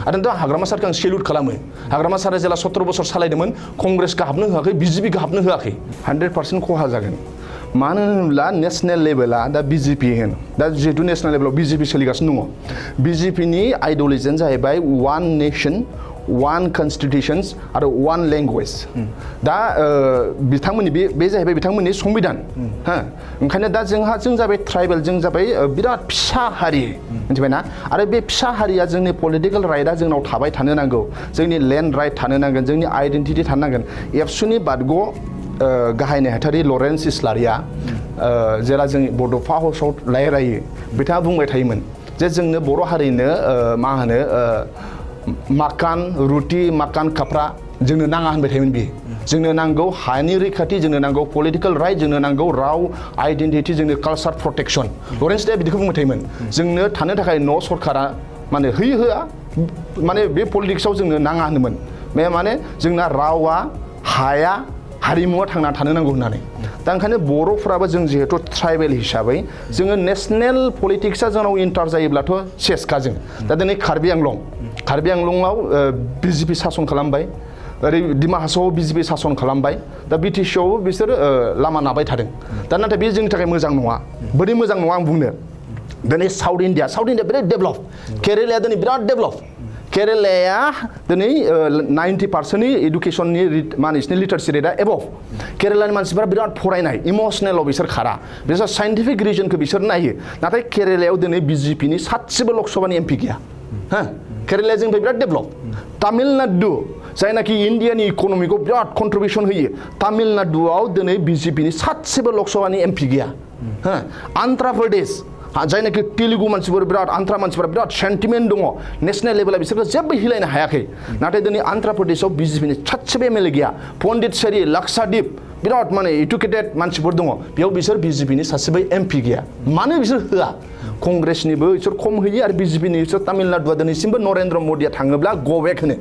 आरो दा हाग्रामा सारखौ आं सेल्युट खालामो हाग्रामा सारा जेला 17 बोसोर सालायदोंमोन कंग्रेसखौ हाबनो होआखै BJP खौ हाबनो होआखै 100% खहा जागोन मानो होनोब्ला नेशनेल लेभेला दा BJP होनो दा जिहेतु नेशनेल लेभेलाव BJP सोलिगासिनो दङ BJP नि आइडियोलजियानो जाहैबाय वान नेशन वान कन्स्टिट्यूशन्स आरो वान लैंग्वेज दा बिथांमोननि बे जाहैबाय बिथांमोननि संबिधान हा ओंखायनो दा जों जाबाय ट्राइबेल जों जाबाय बिराद फिसा हारि मिथिबायना आरो बे फिसा हारिया जोंनि पलिटिकल राइटआ जोंनाव थाबाय थानो नांगौ जोंनि लैंड राइट थानो नांगोन जोंनि आइडेन्टिटी थानो नांगोन एबसुनि बारग' गाहाय नेहाथारि लरेन्स इस्लारिया जेला जों बड'फा हाउसआव रायलायो बिथाङा बुंबाय थायोमोन जे जोंनो बर' हारिनो मा होनो माकान रुटि माकान काप्रा जोंनो नाङा होनबाय थायोमोन बियो जोंनो नांगौ हानि रैखाथि जोंनो नांगौ पलिटिकल राइट जोंनो नांगौ राव आइडेन्टिटी जोंनो कालचार प्रटेक्शन लरेन्स इस्लारिया बिदिखौ बुंबाय थायोमोन जोंनो थानो थाखाय न' सरकारा माने होआ माने बे पलिटिक्सआव जोंनो नाङा होनोमोन बे माने जोंना रावा हाया हारिमुआ थांना थानो नांगौ होननानै दा ओंखायनो बर'फ्राबो जों जिहेतु ट्राइबेल हिसाबै जोङो नेशनेल पलिटिक्सआ जोंनाव इन्टार जायोब्लाथ' सेसखा जों दा दिनै कार्बि आंलंआव BJP सासन खालामबाय ओरै डिमा हासावआव BJP सासन खालामबाय दा BTCआवबो बिसोर लामा नाबाय थादों दा नाथाय बे जोंनि थाखाय मोजां नङा बोरै मोजां नङा आं बुंनो दिनै साउथ इन्डिया बिराद डेभलप केरेलाया दिनै बिराद डेभलप केरेलाया दिनै 90% एडुकेशननि माने बिसोरनि लिटारेसि रेटआ एबभ केरेलानि मानसिफोरा बिराद फरायनाय इमसनेलाव बिसोर खारा बिसोर साइन्टिफिक रिजनखौ बिसोर नायो नाथाय केरेलायाव दिनै BJPनि सातसेबो लकसभानि MP गैया हा केरेलाया जोंनिफ्राय बिराद डेभलप तामिलनाडु जायनाखि इन्डियानि इक'नमिखौ बिराद कन्ट्रिबिउसन होयो तामिलनाडुआव दिनै BJPनि सातसेबो लकसभानि MP गैया हा आन्ध्र प्रदेश जायनाखि तेलुगु मानसिफोर बिराद आन्ध्रा मानसिफोरा बिराद सेन्टिमेन्ट दङ नेशनेल लेभेला बिसोरखौ जेबो हिलायनो हायाखै नाथाय दिनै आन्ध्र प्रदेशआव BJPनि सातसेबो MLA गैया पन्डिचेरी लाक्षाद्वीप बिराद माने एडुकेटेड मानसिफोर दङ बेयाव बिसोर BJPनि सासेबो MP गैया मानो बिसोर होआ कंग्रेसनिबो बिसोर खम होयो आरो BJPनि बिसोर तामिलनाडुआ दिनैसिमबो नरेन्द्र मदिया थाङोब्ला ग'बेक होनो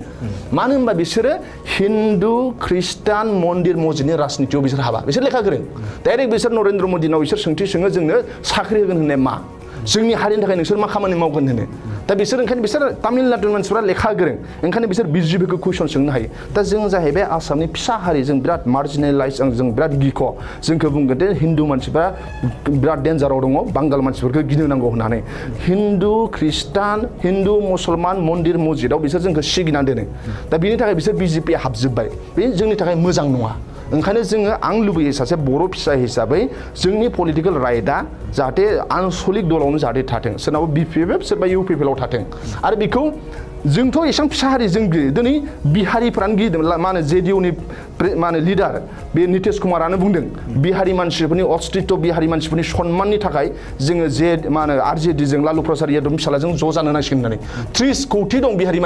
मानो होनबा बिसोरो हिन्दु ख्रिस्टान मन्दिर मस्जिदनि राजनितियाव बिसोर हाबा बिसोर लेखा गोरों डाइरेक्ट बिसोर नरेन्द्र मदिनाव बिसोर सोंथि सोङो जोंनो साख्रि होगोन होननाय मा जोंनि हारिनि थाखाय नोंसोर मा खामानि मावगोन होनो दा बिसोर ओंखायनो बिसोर तामिलनाडुनि मानसिफोरा लेखा गोरों ओंखायनो बिसोर BJPखौ कुइसन सोंनो हायो दा जों जाहैबाय आसामनि फिसा हारि जों बिराद मार्जिनेलाइज जों बिराद गिख' जोंखौ बुंगोन दे हिन्दु मानसिफ्रा बिराद डेन्जाराव दङ बांगाल मानसिफोरखौ गिनो नांगौ होननानै हिन्दु ख्रिस्टान हिन्दु मुसलमान मन्दिर मस्जिदाव बिसोर जोंखौ सिगिनानै दोनो दा बिनि थाखाय बिसोर BJPआ हाबजोब्बाय बे जोंनि थाखाय मोजां नङा ओंखायनो जोङो आं लुबैयो सासे बर' फिसा हिसाबै जोंनि पलिटिकेल राइटआ जाहाथे आनसलिक दलावनो जाहाथे थाथों सोरनाबा BPF सोरबा UPPआव थाथों आरो बेखौ जोंथ' एसेबां फिसा हारि जों दिनै बिहारिफ्रानो गिदों मा होनो JDUनि मा होनो लिडार बे नितिश कुमारानो बुंदों बिहारि मानसिफोरनि अस्तित्व बिहारि मानसिफोरनि सन्माननि थाखाय जोङो मा होनो RJDजों लालु प्रसाद यादव फिसालाजों ज' जानो नांसिगोन होननानै 30 कौटि दं बिहारि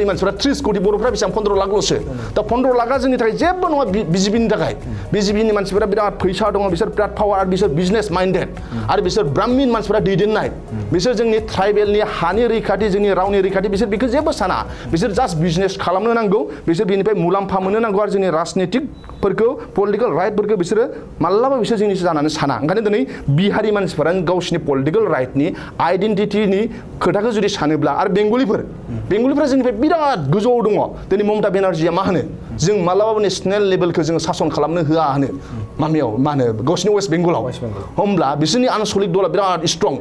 मानसिफोरा 30 कौटि बर'फ्रा बेसेबां 15 लाखल'सो दा 15 लाखा जोंनि थाखाय जेबो नङा BJPनि थाखाय BJPनि मानसिफोरा बिराद फैसा दङ बिसोर बिराद पावार आरो बिसोर बिजनेस माइन्डेड आरो बिसोर ब्राह्मिन मानसिफोरा दैदेननाय बिसोर जोंनि ट्राइबेलनि हानि रैखाथि जोंनि रावनि रैखाथि बिसोर बेखौ जेबो साना बिसोर जास्ट बिजनेस खालामनो नांगौ बिसोर बेनिफ्राय मुलाम्फा मोननो नांगौ आरो जोंनि राजनितिकफोरखौ पलिटिकेल राइटफोरखौ बिसोरो माब्लाबा बिसोर जोंनि जानानै साना ओंखायनो दिनै बिहारि मानसिफोरा गावसिनि पलिटिकेल राइटनि आइडेन्टिटिनि खोथाखौ जुदि सानोब्ला आरो बेंगलिफोरा जोंनिफ्राय बिराद गोजौआव दङ दिनै ममता बेनार्जिया मा होनो जों माब्लाबाबो नेशनेल लेभेलखौ जोङो सासन खालामनो होआ होनो मामियाव मा होनो गावसिनि वेस्ट बेंगलाव होमब्ला बिसोरनि आनसलिक दला बिराद स्ट्रं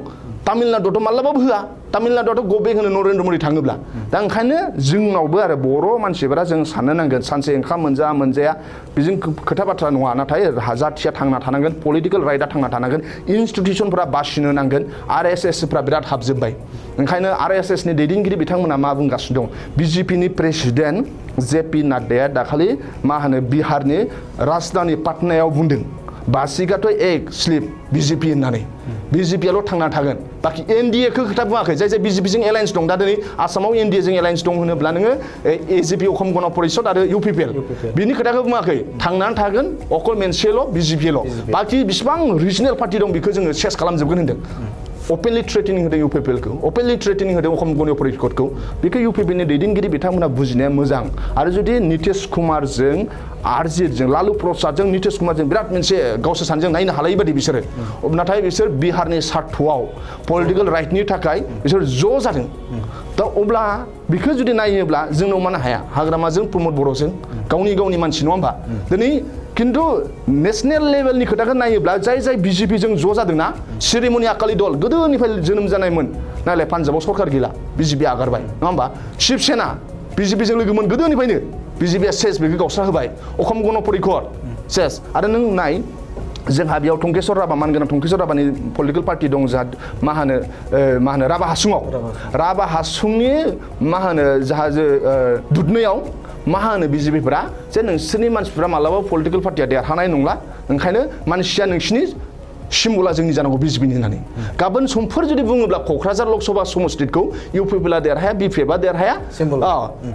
तामिलनाडुआवथ' माब्लाबाबो होआ तामिलनाडुआवथ' ग'बेक होनो नरेन्द्र मदि थाङोब्ला दा ओंखायनो जोंनावबो आरो बर' मानसिफोरा जों साननो नांगोन सानसे ओंखाम मोनजाया बेजों खोथा बाथ्रा नङा नाथाय जाथिया थांना थानांगोन पलिटिकेल राइटआ थांना थानांगोन इन्स्टिटिउसनफोरा बासिनो नांगोन RSSफ्रा बिराद हाबजोब्बाय ओंखायनो RSSनि दैदेनगिरि बिथांमोना मा बुंगासिनो दं BJPनि प्रेसिडेन्ट JP नाड्डाया दाखालि मा होनो बिहारनि राजधानि पाटनायाव बुंदों बासिगाथ' एक स्लिप BJP होननानै BJPआल' थांना थागोन बाखि NDAखौ खोथा बुङाखै जाय BJPजों एलायन्स दं दा दिनै आसामाव NDAजों एलायन्स दं होनोब्ला नोङो AJP अखम गण परिषद आरो UPPL बिनि खोथाखौ बुङाखै थांनानै थागोन अकल मोनसेल' BJPल' बाखि बिसिबां रिजनेल पार्टि दं बेखौ जोङो सेस खालामजोबगोन होनदों अपेनलि थ्रेटेनिं होदों UPPLखौ अपेनलि थ्रेटेनिं होदों अखम गण परिषदखौ बेखौ UPPनि दैदेनगिरि बिथांमोना बुजिनाया मोजां आरो जुदि नितिश कुमारजों RJDजों लालु प्रसादजों नितिश कुमारजों बिराद मोनसे गावसोर सानैजों नायनो हालायै बायदि बिसोरो नाथाय बिसोर बिहारनि सार्थआव पलिटिकेल राइटनि थाखाय बिसोर ज' जादों दा अब्ला बेखौ जुदि नायोब्ला जोंनाव मानो हाया हाग्रामाजों प्रमद बर'जों गावनि मानसि नङा होमबा दिनै किन्तु नेशनेल लेभेलनि खोथाखौ नायोब्ला जाय BJP जों ज' जादोंना शिर'मणि आकाली दल गोदोनिफ्राय जोनोम जानायमोन नालाय पान्जाबाव सरकार गैला BJP आगारबाय नङा होमबा शिब सेना BJP जों लोगोमोन गोदोनिफ्रायनो BJP आ सेस बेखौ गावस्रा होबाय अखम गण परिषद सेस आरो नों नाय जोंहा बेयाव टंकेश्वर राभा मानगोनां टंकेश्वर राभानि पलिटिकेल पार्टि दं जोंहा मा होनो राभा हासुङाव राभा हासुंनि मा होनो जाहा दुधनैयाव मा होनो BJPफोरा जे नोंसोरनि मानसिफोरा मालाबा पलिटिकेल पार्टिया देरहानाय नंला ओंखायनो मानसिया नोंसिनि सिम्बला जोंनि जानांगौ BJPनि होननानै गाबोन समफोर जुदि बुङोब्ला क'क्राझार लकसभा समस्टिखौ UPPला देरहाया BPFआ देरहाया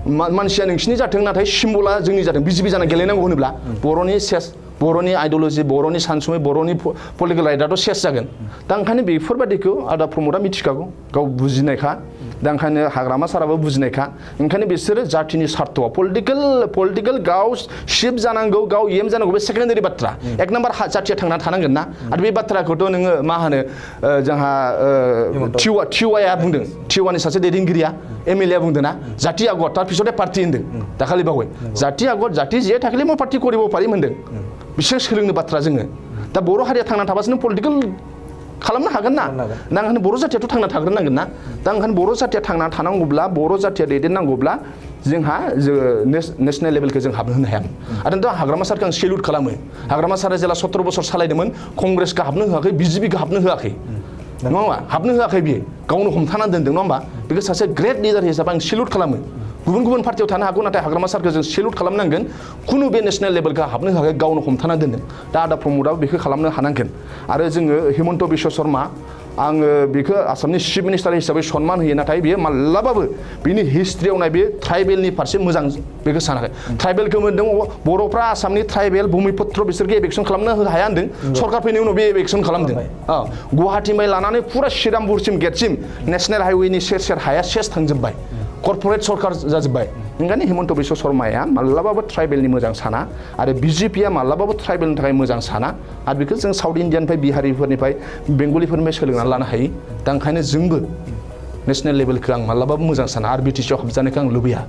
मानसिया नोंसिनि जाथों नाथाय सिम्बला जोंनि जाथों BJP जाना गेलेनांगौ होनोब्ला बर'नि सेस बर'नि आइडिअल'जि बर'नि सानसुमै बर'नि पलिटिकेल राइटआथ' सेस जागोन दा ओंखायनो बेफोरबादिखौ आदा प्रमदआ मिथिखागौ गाव बुजिनायखा दा ओंखायनो हाग्रामा साराबो बुजिनायखा ओंखायनो बिसोरो जाथिनि सार्थ'आ पलिटिकेल गाव शिफ्ट जानांगौ गाव एम जानांगौ बे सेकेन्डारि बाथ्रा एक नाम्बार जाथिया थांना थानांगोन ना आरो बे बाथ्राखौथ' नोङो मा होनो जोंहा टिवाया बुंदों टिवानि सासे दैदेनगिरिया MLA बुंदों ना जाति आगत तार पिछते पार्टी होनदों दाखालि बावै जाति आगत जाति जे थाखिले म पार्टी करिब पारिम होनदों बिसोर सोलोंनो बाथ्रा जोङो दा बर' हारिया थांना थाबासो नों पलिटिकेल खालामनो हागोन ना दा ओंखायनो बर' जाथियाथ' थांना थाग्रोनांगोन ना दा ओंखायनो बर' जाथिया थांना थानांगौब्ला बर' जाथिया दैदेननांगौब्ला जोंहा नेशनेल लेभेलखौ जों हाबनो होनो हायामोन आरो दा हाग्रामा सारखौ आं सेलुट खालामो हाग्रामा सारा जेला 17 बोसोर सालायदोंमोन कंग्रेसखौ हाबनो होआखै BJPखौ हाबनो होआखै नङा होमबा हाबनो होआखै बियो गावनो हमथाना दोनदों नङा होमबा बेखौ सासे ग्रेट लिडार हिसाबै आं सेलुट खालामो गुबुन पार्टियाव थानो हागौ नाथाय हाग्रामा सारखौ जों सेलुट खालामनांगोन खुनु बे नेशनेल लेभेलखौ हाबनो होआखै गावनो हमथाना दोनदों दा आदा प्रमदआबो बेखौ खालामनो हानांगोन आरो जोङो हिमन्त बिश्व शर्मा आङो बेखौ आसामनि चिफ मिनिस्टार हिसाबै सनमान होयो नाथाय बियो माब्लाबाबो बिनि हिस्ट्रियाव नाय बे ट्राइबेलनि फारसे मोजां बेखौ सानाखै ट्राइबेलखौ मोनदों बर'फ्रा आसामनि ट्राइबेल भूमिपुत्र बिसोरखौ एभेक्सन खालामनो हाया होनदों सरकार फैनायनि उनाव बे एभेक्सन खालामदों गुवाहाटीनिफ्राय लानानै फुरा श्रीरामपुरसिम गेटसिम नेशनेल हाइवेनि सेर हाया सेस थांजोब्बाय कर्परेट सरकार जाजोब्बाय ओंखायनो हिमन्त बिश्व शर्माया माब्लाबाबो ट्राइबेलनि मोजां साना आरो BJPआ माब्लाबाबो ट्राइबेलनि थाखाय मोजां साना आरो बेखौ जों साउथ इण्डियानिफ्राय बिहारिफोरनिफ्राय बेंगलिफोरनिफ्राय सोलोंनानै लानो हायो दा ओंखायनो जोंबो नेशनेल लेभेलखौ आं माब्लाबाबो मोजां साना आरो BTCआव हाबजानायखौ आं लुबैया